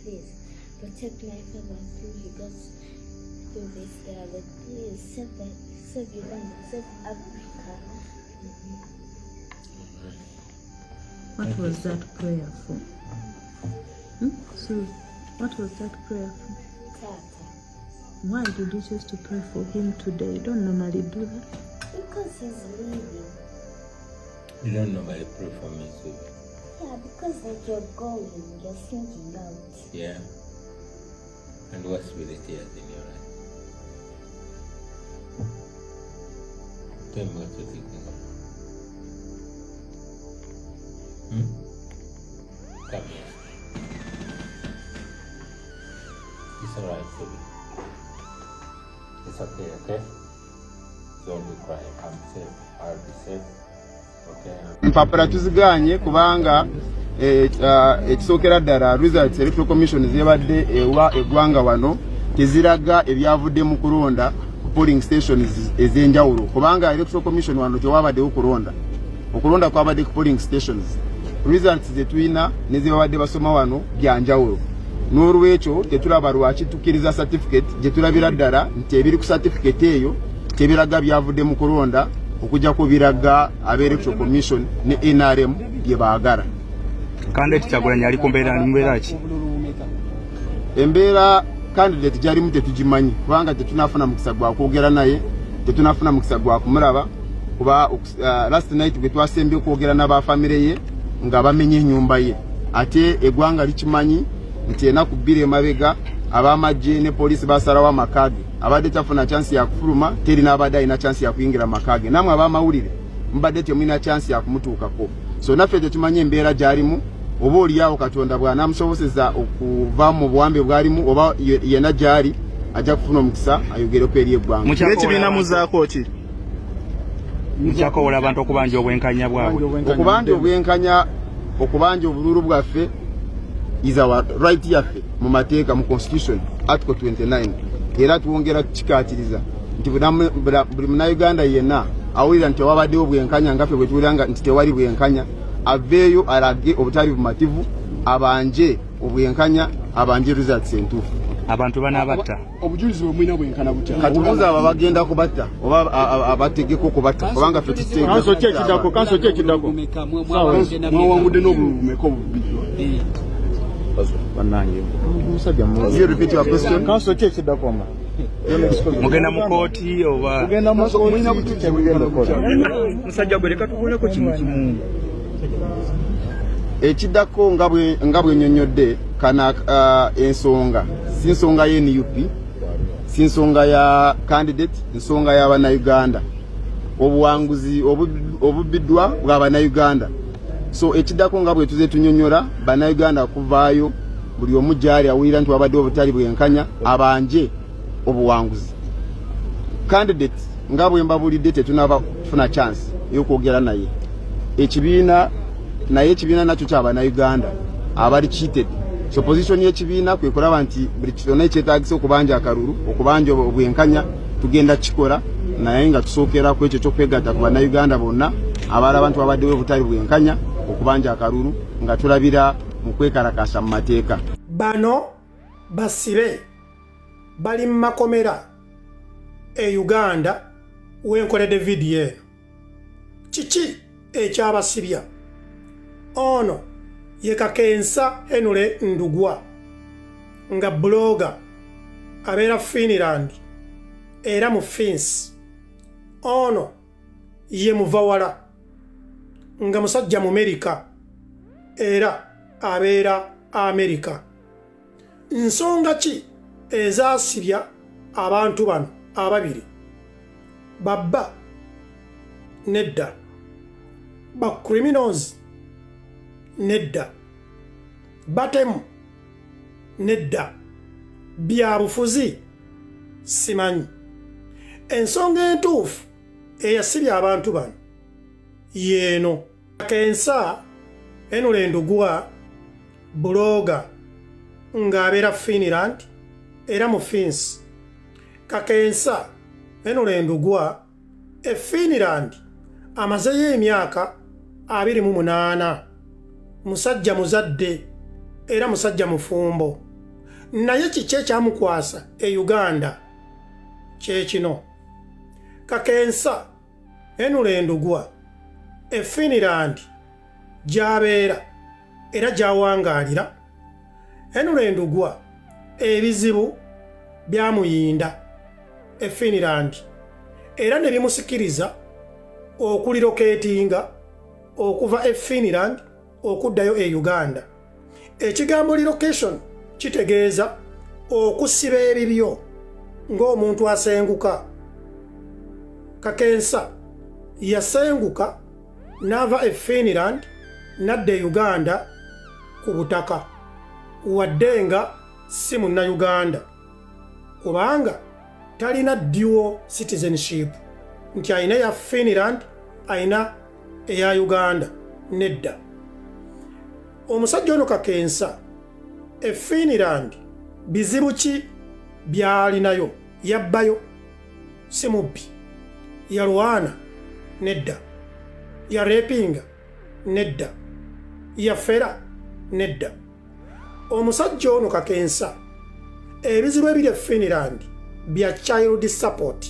please protect my father through he goes through this day. Lord, please save Uganda, save Africa. What was that prayer for? So, what was that prayer for? Tata. Why did you choose to pray for him today? You don't normally do that. Because he's leaving. You don't normally pray for me, Subi. Yeah, because like you're going, you're thinking out. Yeah. And what's with the tears in your eyes? Tell me what you're thinking of. Come here. It's alright, Subi. It's okay, okay? Don't be crying. I'm safe. I'll be safe. Okay? Empapula tuziganye kubanga ekisookera ddala, results Electoral Commission zebadde ewa eggwanga wano teziraga ebyavudde mu kulonda ku polling stations ez'enjawulo, kubanga Electoral Commission wano tewabaddewo kulonda. Okulonda kwabadde ku polling stations. Results zetulina ne zebabadde basoma wano byanjawulo. N'olwekyo tetulaba lwaki tukkiriza certificate gye tulabira ddala nti ebiri ku certificate eyo tebiraga byavudde mu kulonda, okujjako biraga aba Electoral Commission ne NRM bye baagala. Candidate Kyagulanyi ali ku mbeera mbeera ki? Embeera candidate gyalimu tetugimanyi, kubanga tetunafuna mukisa gwa kwogera naye, tetunafuna mukisa gwa kumulaba, kuba last night bwe twasembye okwogera n'abafamire ye nga bamenye ennyumba ye. Ate eggwanga likimanyi nti enaku 2 emabega ab'amagye ne poliisi basalawo amaka ge. Abadde tafuna chance yakufuluma, teri n'abadde alina chance yakuyingira maka ge. Namwe ab'amawulire mubadde temulina chance yakumutuukako. So naffe tetumanyi embeera gy'alimu. Oba oliawo Katonda bw'anaamusoboseza okuva mu buwambe bw'alimu, oba yenna gy'ali, ajja kufuna omukisa ayogereko eri eggwanga. N'ekibiina muzaako ki? Mukyakowola abantu okubanja obwenkanya bwabwe? Okubanja obwenkanya, okubanja obululu bwaffe is our right yaffe mu mateeka, mu constitution article 29. Era twongera kukikatiriza nti buli Munnayuganda yenna awulira nti tewabaddewo bwenkanya, nga ffe bwe tuwulira nga nti tewali bwenkanya, aveeyo alage obutali bumativu, abanje obwenkanya, abanje results entuufu. Abantu banaabatta? Obujulizi bwe mulina bwenkana butya? Katubuuza abo abagenda kubatta oba abategeka okubatta, kubanga ffe Kanso ki ekiddako? Kanso ki ekiddako? Mwawangudde n'obululu bumeka obubiddwa? Bannange, omusajja. You repeat your question. Kanso ki ekiddako ma? Mugenda mu kooti oba? Tugenda mu kooti, kyebugenda okukola. Musajja gwe, leka tubuuleko kimu kimu. Ekiddako, nga bwe nnyonnyodde kana, ensonga si nsonga ya NUP, si nsonga ya candidate, nsonga y'Abannayuganda. Obuwanguzi obubbiddwa bwa Bannayuganda. So ekiddako, nga bwe tuze tunyonnyola, Bannayuganda kuvaayo, buli omu gyali awulira nti wabadde obutali bwenkanya, abanje obuwanguzi. Candidate, nga bwe mbabulidde, tetunaba kufuna chance ey'okwogera naye. Ekibiina naye, ekibiina nakyo kyabannayuganda abali cheated. So position y'ekibiina kwe kulaba nti buli kyonna ekyetaagisa okubanja akalulu, okubanja obwenkanya, tugenda kukikola, naye nga tusookera ku ekyo kyokwegatta ku Bannayuganda bonna abalaba nti wabaddewo obutali bwenkanya, okubanja akalulu nga tulabira mu kwekalakasa mu mateeka. Bano basibe bali mu makomera e Uganda wenkoledde vidiyo eno. Kiki ekyabasibya? Ono ye Kakensa Henry Ndugwa, nga blogger, abeera Finland era mu Finns. Ono ye Muvawala, nga musajja Mumerika era abeera Amerika. Nsonga ki ezaasibya abantu bano ababiri? Babba? Nedda. Ba criminals? Nedda. Batemu? Nedda. Byabufuzi? Simanyi. Ensonga entuufu eyasibya abantu bano yeeno. Kensa Henry Ndugwa, blogger, ng'abeera Finland era mu Finns. Kakensa Henry Ndugwa e Finland amazeyo emyaka 28. Musajja muzadde era musajja mufumbo. Naye kiki ekyamukwasa e Uganda? Kyekino. Kakensa Henry Ndugwa e Finland gy'abeera era gy'awangaalira. Henry Ndugwa ebizibu byamuyinda e Finland era ne bimusikiriza okulirokeetinga okuva e Finland okuddayo e Uganda. Ekigambo relocation kitegeeza okusiba ebibyo ng'omuntu asenguka. Kakensa yasenguka n'ava e Finland n'adda e Uganda ku butaka wadde nga si Munnayuganda kubanga talina dual citizenship nti alina eya Finland alina eya Uganda. Nedda. Omusajja ono Kakensa e Finland bizibu ki byalinayo? Yabbayo? Si mubbi. Yalwana? Nedda. Yarepinga? Nedda. Yafera? Nedda. Omusajja ono Kakensa ebizibu ebiri e Finland bya child support,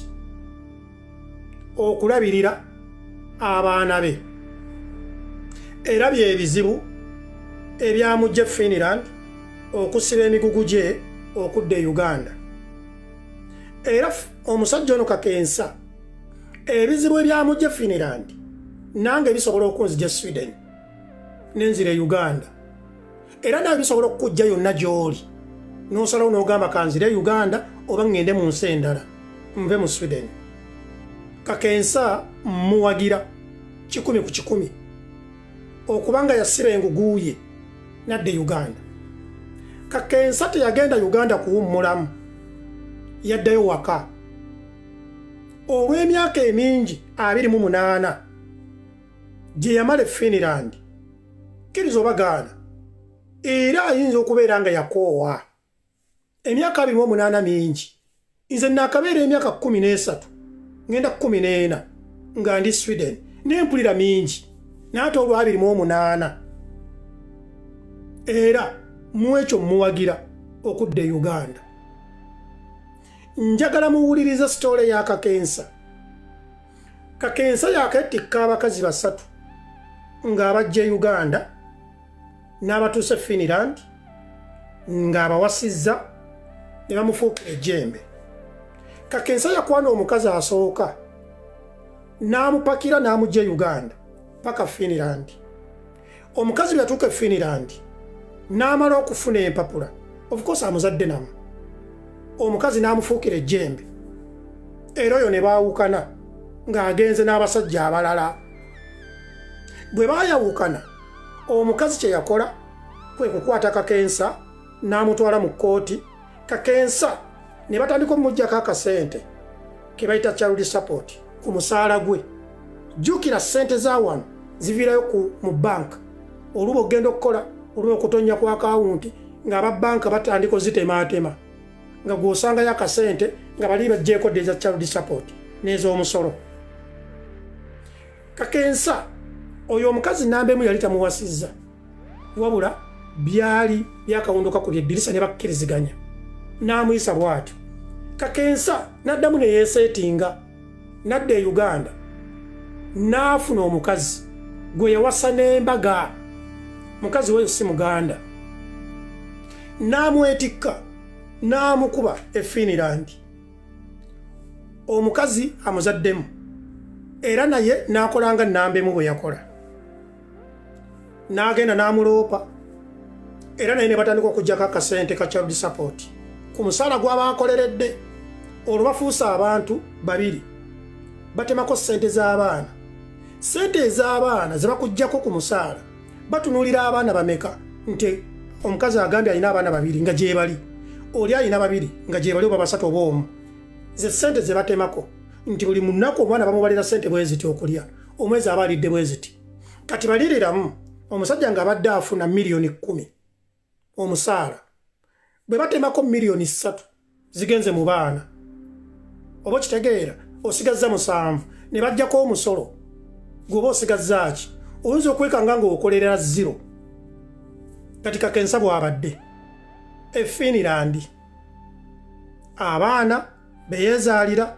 okulabirira abaana be, era byebizibu ebyamujja e Finland okusiba emigugu gye okudda e Uganda. Era omusajja ono Kakensa ebizibu ebyamujja e Finland nange bisobola okunzija e Sweden nenzira e Uganda, era nawe bisobola okukujja yonna gy'oli n'osalawo n'ogamba kanzire e Uganda oba ŋŋende mu nsi endala nve mu Sweden. Kakensa mmuwagira 100 ku 100 okubanga yasiba engugu ye nadda e Uganda. Kakensa teyagenda Uganda kuwummulamu, yaddayo waka olw'emyaka emingi 28 gye yamala e Finland. Kkiriza oba gaana, era ayinza okubeera nga yakoowa. Emyaka 28 mingi. Nze naakabeera emyaka 13 ngenda 14 nga ndi Sweden nempulira mingi, naye ate olwa 28. Era mu ekyo muwagira okudda e Uganda. Njagala muwuliriza sitole ya Kakensa. Kakensa yaketikka abakazi 3 ng'abajja e Uganda n'abatuuse Finland ng'abawasizza ne bamufuukira ejjembe. Kakensa yakwana omukazi asooka n'amupakira n'amujja e Uganda paka Finland. Omukazi bwe yatuuka e Finland n'amala okufuna empapula, of course amuzadde namu, omukazi n'amufuukira ejjembe, era oyo ne baawukana ng'agenze n'abasajja abalala. Bwe baayawukana, omukazi kye yakola kwe kukwata Kakensa n'amutwala mu kkooti. Kakensa ne batandika omuggyako akasente ke bayita child support ku musaala gwe. Jjukira ssente za wano ziviirayo ku mu banka, oluba okugenda okukola oluba okutonnya ku akawunti ng'aba banka batandika ozitemaatema nga gw'osangayo akasente nga bali baggyeko dde eza child support n'ez'omusolo. Kakensa oyo omukazi namba emu yali tamuwasizza, wabula byali byakawundo kakubye eddirisa ne bakkiriziganya n'amuyisa bw'atyo. Kakensa n'addamu ne yeeseetinga n'adda e Uganda n'afuna omukazi gwe yawasa n'embaga. Mukazi weyo si Muganda, n'amwetikka n'amukuba e Finland. Omukazi amuzaddemu era naye n'akola nga namba emu bwe yakola, n'agenda n'amuloopa era naye ne batandika okuggyako akasente ka child support ku musaala gw'aba akoleredde. Olwo bafuuse abantu 2, batemako ssente z'abaana. Ssente ez'abaana ze bakuggyako ku musaala, batunuulira abaana bameka, nti omukazi agambye alina abaana 2 nga gyebali, oli alina 2 nga gyebali, oba 3 oba omu. Ze ssente ze batemako nti buli munaku omwana bamubalira ssente bwe ziti okulya, omwezi aba alidde bwe ziti. Kati baliriramu omusajja ng'abadde afuna miliyoni 10 omusaala, bwe batemako miliyoni 3 zigenze mu baana, oba okitegeera, osigazza 7 ne bajjako omusolo, gweoba osigazza ki? Oyinza okwekanga ng'okolerera 0. Kati Kakensa bw'abadde e Finland. Abaana be yeezaalira,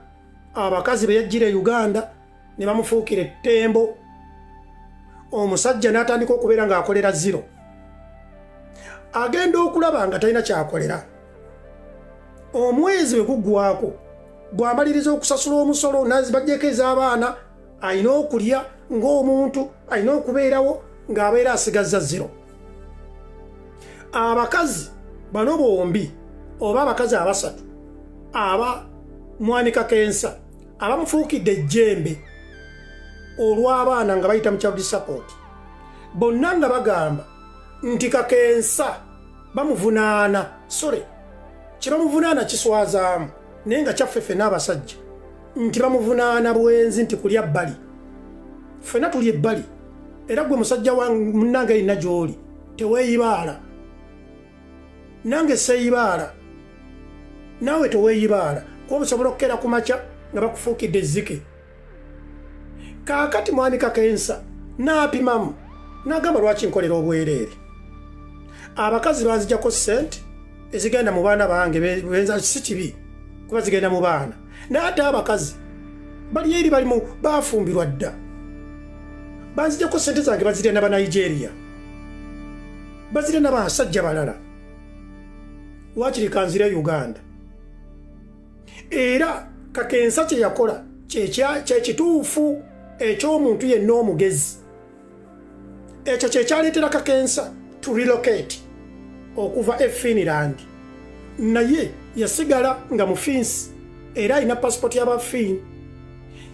abakazi be yajjira e Uganda ne bamufuukira ettembo. Omusajja n'atandika okubeera ng'akolera zero. Agenda okulaba nga talina kyakolera. Omwezi bwe guggwako, bw'amaliriza okusasula omusolo n'azibajjeko ez'abaana, alina okulya ng'omuntu, alina okubeerawo ng'abeera asigazza zero. Abakazi bano bombi, oba abakazi abasatu aba Mwami Kakensa abamufuukidde ejjembe olw'abaana nga bayita mu child support, bonna nga bagamba nti Kakensa bamuvunaana. Sore kye bamuvunaana kiswazaamu, naye nga kyaffe ffenna abasajja nti bamuvunaana bwenzi, nti kulya bbali. Ffenna tuli ebbali, era gwe musajja wa munnange yenna gy'oli teweeyibaala, nange seeyibaala, naawe teweeyibaala, kuba osobola okukeera ku makya nga bakufuukidde ezzike. Kaakati Mwami Kakensa n'apimamu n'agamba, lwaki nkolera obwereere? Abakazi banzijako ssente ezigenda mu baana bange, benza si kibi kuba zigenda mu baana, naye ate abakazi bali eri balimu bafumbirwa dda, banzijako ssente zange, bazirya na Banigeria, bazirya n'abasajja balala, lwakiri kanzire Uganda. Era Kakensa kye yakola kyekituufu eky'omuntu yenna omugezi. Ekyo kyekyaleetera Kakensa to relocate okuva e Finland, naye yasigala nga mufinsi era alina passport y'abafiini.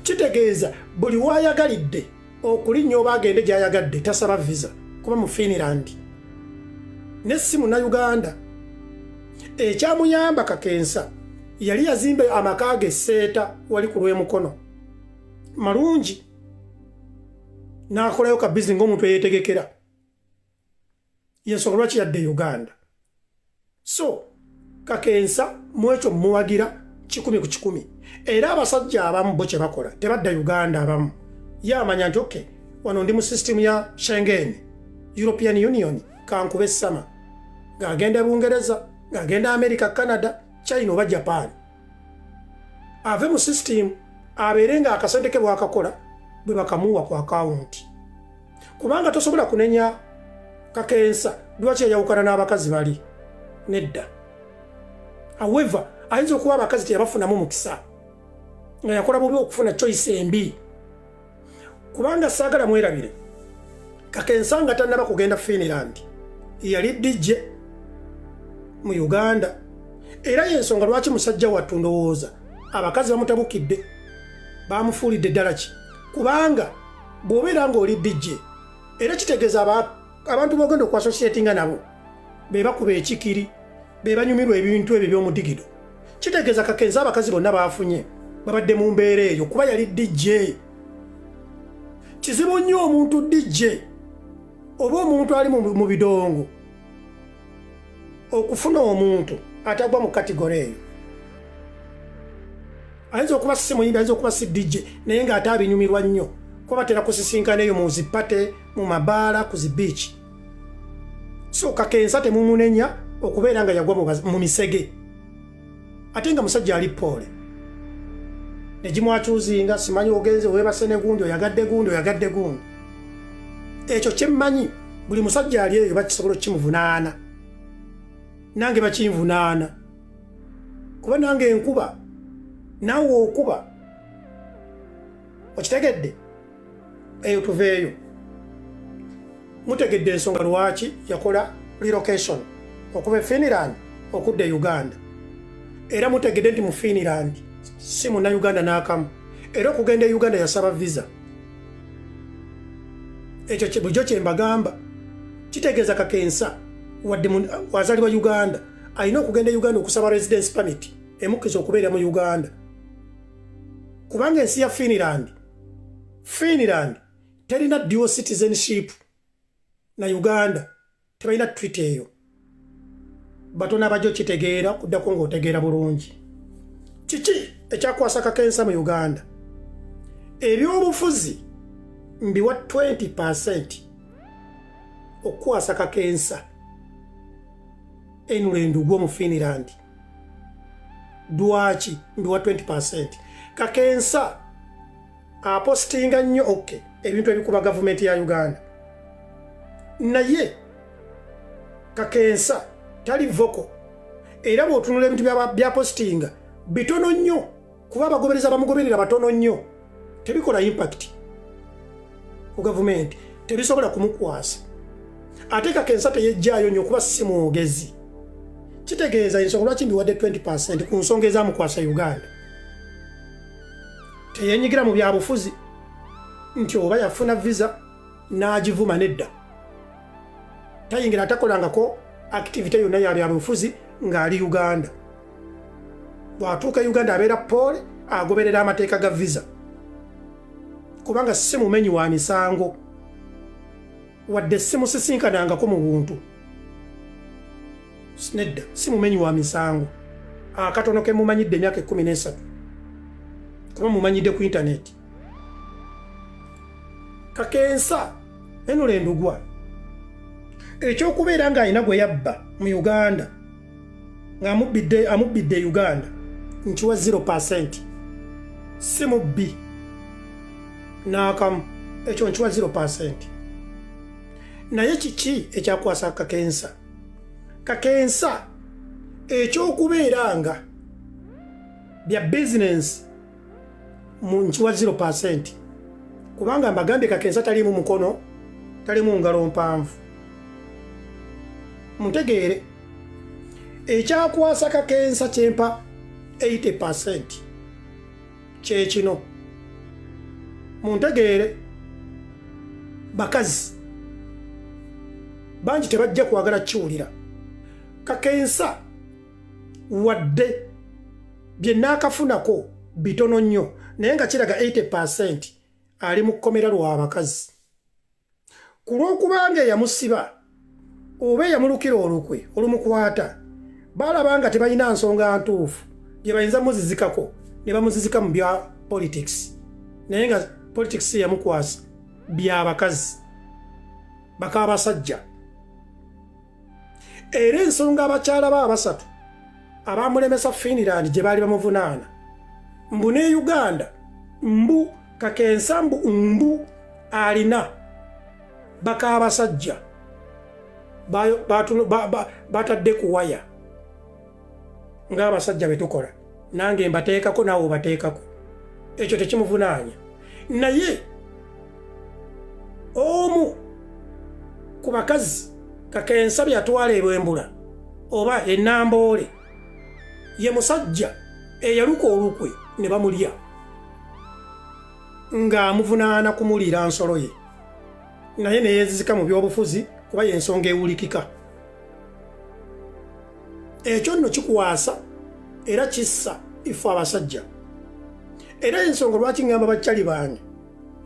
Kitegeeza buli waayagalidde okulinnya oba agende gy'ayagadde tasaba visa kuba mu Finland, ne si Munnayuganda. Ekyamuyamba, Kakensa yali yazimba amaka ge Seeta wali ku lw'Emukono malungi, n'akolayo ka bizinesi ng'omuntu eyeetegekera. Yensonga lwaki yadde Uganda. So Kakensa mu ekyo muwagira 100%. Era abasajja abamu bo kye bakola, tebadda Uganda. Abamu ye amanya nti okay, wano ndi mu system ya Schengen, European Union, kankuba essama ng'agenda Bungereza, ng'agenda America, Canada, China oba Japan, ave mu system, abeere nga akasente ke bwakakola bwe bakamuwa ku akawunti. Kubanga tosobola kunenya Kakensa lwaki yayawukana n'abakazi bali, nedda. However, ayinza okuba abakazi teyabafunamu mukisa, nga yakola bubi okufuna choice embi. Kubanga saagala mwerabire, Kakensa nga tannaba kugenda Finland yali DJ mu Uganda. Era yensonga lwaki musajja wattu ndowooza abakazi bamutabukidde, bamufuulidde ddala ki, kubanga bw'obeera ng'oli DJ era kitegeeza abantu b'ogenda okuassociatinga nabo be bakuba ekikiri, be banyumirwa ebintu ebyo by'omudigido. Kitegeeza Kakensa abakazi bonna baafunye babadde mu mbeera eyo kuba yali DJ. Kizibu nnyo omuntu DJ oba omuntu ali mu bidongo okufuna omuntu atagwa mu category eyo. Ayinza okuba si muyimbi, ayinza okuba si DJ, naye ng'ate abinyumirwa nnyo, kuba batera kusisinkana eyo mu ziparty, mu mabaala, ku zi beach. So Kakensa temumunenya okubeera nga yagwa mu misege, ate nga musajja ali poole negimwakyuzinga, simanyi ogenze weebase ne gundi, oyagadde gundi, oyagadde gundi. Ekyo kyemmanyi, buli musajja ali eyo bakisobola okukimuvunaana, nange bakinvunaana, kuba nange enkuba naawe okuba okitegedde. Eyo tuveeyo. Mutegedde ensonga lwaki yakola relocation okuva e Finland okudda e Uganda. Era mutegedde nti mu Finland si Munnayuganda n'akamu, era okugenda e Uganda yasaba visa. Ekyo bulijjo kye mbagamba, kitegeeza Kakensa wadde wazaalibwa Uganda, alina okugenda e Uganda okusaba residence permit emukkiriza okubeera mu Uganda, kubanga ensi ya Finland terina dual citizenship na Uganda, tebalina treaty eyo. Batono abajja okitegeera, kuddako ng'otegeera bulungi kiki ekyakwasa Kakensa mu Uganda. Ebyobufuzi mbiwa 20% okukwasa Kakensa. Enula Endugwa omu Finland. Lwaki mbiwa 20%? Kakensa apostinga nnyo oke ebintu ebikuba gavumenti ya Uganda, naye Kakensa tali voko, era bw'otunula ebintu byapostinga bitono nnyo, kuba abagobereza bamugoberera batono nnyo, tebikola impact ku gavumenti, tebisobola kumukwasa. Ate Kakensa teyejjaayo nnyo kuba si mwogezi. Kitegeeza ensonga lwaki mbiwadde 20% ku nsonga ezamukwasa Uganda, teyenyigira mu byabufuzi nti oba yafuna visa n'agivuma, nedda, tayingira, atakolangako activity yonna ya byabufuzi ng'ali Uganda. Bw'atuuka e Uganda abeera poole, agoberera amateeka ga visa, kubanga si mumenyi wa misango, wadde simusisinkanangako mu buntu, nedda, si mumenyi wa misango. Akatono ke mumanyidde emyaka 13, kuba mumanyidde ku intaneti. Kakensa enula Endugwa, ekyokubeera ng'alina gwe yabba mu Uganda, ng'amubbidde, amubbidde Uganda, nkiwa 0%. Si mubbi n'akamu, ekyo nkiwa 0%. Naye kiki ekyakwasa Kakensa? Kakensa ekyokubeera nga bya bizinensi mu nkiwa 0%, kubanga mbagambye Kakensa taliimu mukono, talimu ngalo mpanvu. Mutegeere, ekyakwasa Kakensa kyempa 80% kyekino. Muntegeere, bakazi bangi tebajja kwagala kiwulira. Kakensa wadde bye naakafunako bitono nnyo, naye nga kiraga 80% ali mu kkomera lw'abakazi, ku lw'okubanga eyamusiba oba eyamulukira olukwe olumukwata balaba nga tebalina nsonga ntuufu gye bayinza muzizikako, ne bamuzizika mu bya politics, naye nga politics yamukwasa byabakazi bakabasajja. Era ensonga abakyala ba abasatu abamulemesa Finland gye baali bamuvunaana mbu ne Uganda, mbu Kakensa mbu alina bakabasajja batadde ku waya ng'abasajja bwe tukola, nange mbateekako, naawe obateekako, ekyo tekimuvunaanya. Naye omu ku bakazi Kakensa byatwala ebwembula oba enamboole ye musajja eyaluka olukwe ne bamulya ng'amuvunaana kumuliira nsolo ye, naye neyezizika mu byobufuzi kuba yensonga ewulikika. Ekyo nno kikwasa era kissa ife abasajja. Era ensonga lwaki ŋŋamba bakyali bange,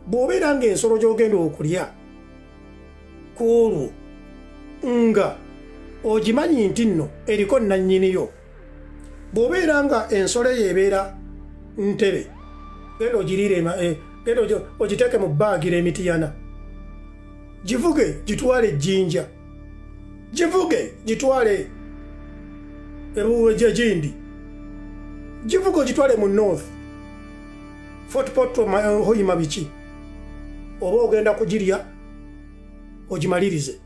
bw'obeera ng'ensolo gy'ogenda okulya ku olwo nga ogimanyi nti nno eriko nnannyiniyo, bw'obeera nga ensolo eyo ebeera ntebe, genda ogiriire, genda ogiteeke mu bbaagira emitiyana, givuge gitwale ejjinja, givuge gitwale egindi, givuge ogitwale mu North Fort Portal, Hoima, biki, oba ogenda kugirya ogimalirize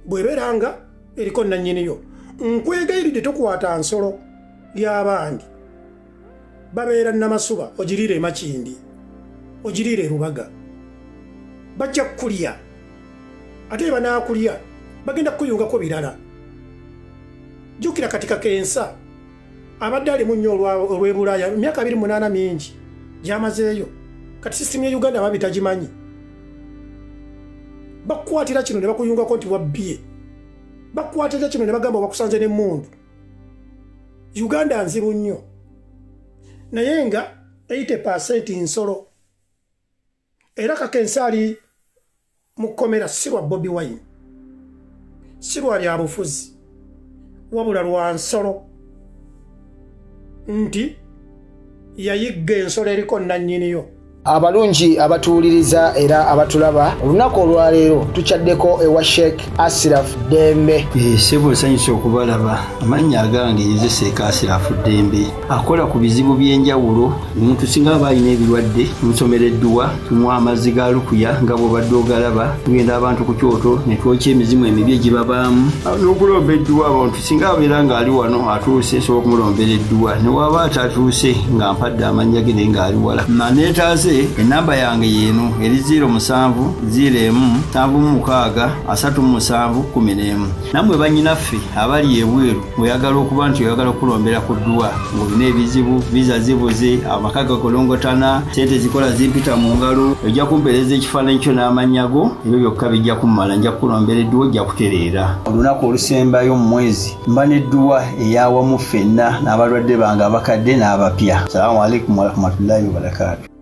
bw'ebeera nga eriko nnannyiniyo. Nkwegayiridde tokwata nsolo y'abandi babeera Namasuba ogiriire emakindi, ogiriire erubaga, bajja kukulya. Ate banaakulya bagenda kukuyungako birala. Jjukira kati Kakensa abadde alimu nnyo olw'ebulaaya emyaka 28 mingi gy'amazeeyo. Kati sisitimu ya Uganda babi tagimanyi, bakukwatira kino ne bakuyungako nti wabbye, bakukwatira kino ne bagamba bakusanze n'emmundu. Uganda nzibu nnyo, naye nga 80% nsolo. Era Kakensa ali mu kkomera si lwa Bobi Wine, si lwa byabufuzi, wabula lwa nsolo, nti yayigga ensolo eriko nnannyiniyo. Abalungi abatuwuliriza era abatulaba, olunaku olwaleero tukyaddeko ewa Sheikh Asiraf Ddembe. Ssebo, nsanyuse okubalaba. Amannya agange nze Seeka Asirafu Ddembe, akola ku bizibu by'enjawulo. Omuntu singa aba alina ebirwadde, tumusomera edduwa, tumuwa amazzi ga lukuya nga bw'obadde ogalaba. Tugenda abantu ku kyoto ne twokya emizimu emibi egibabaamu n'okulomba edduwa. Abantu singa abeera ng'ali wano atuuse, nsobola okumulombera edduwa, ne waba atatuuse nga mpadde amannya ge naye ng'ali wala naneetaaze. Enamba yange yeeno eri 07 01 76 37 11. Nammwe bannyinaffe abali ebweru, ng'oyagala okuba nti oyagala okulombera ku dduwa, ng'olina ebizibu, viza zibuze, amaka gakolongotana, sente zikola zimpita mu ngalo, ojja kumpeereza ekifaananyi kyo n'amannya go. Ebyo byokka bijja kummala, nja kukulombera edduwa, ojja kutereera. Olunaku olusembayo mu mwezi mba n'edduwa eyawamu ffenna n'abalwadde bange abakadde n'abapya. Salaamu alaikum warahmatullahi wabarakaatu.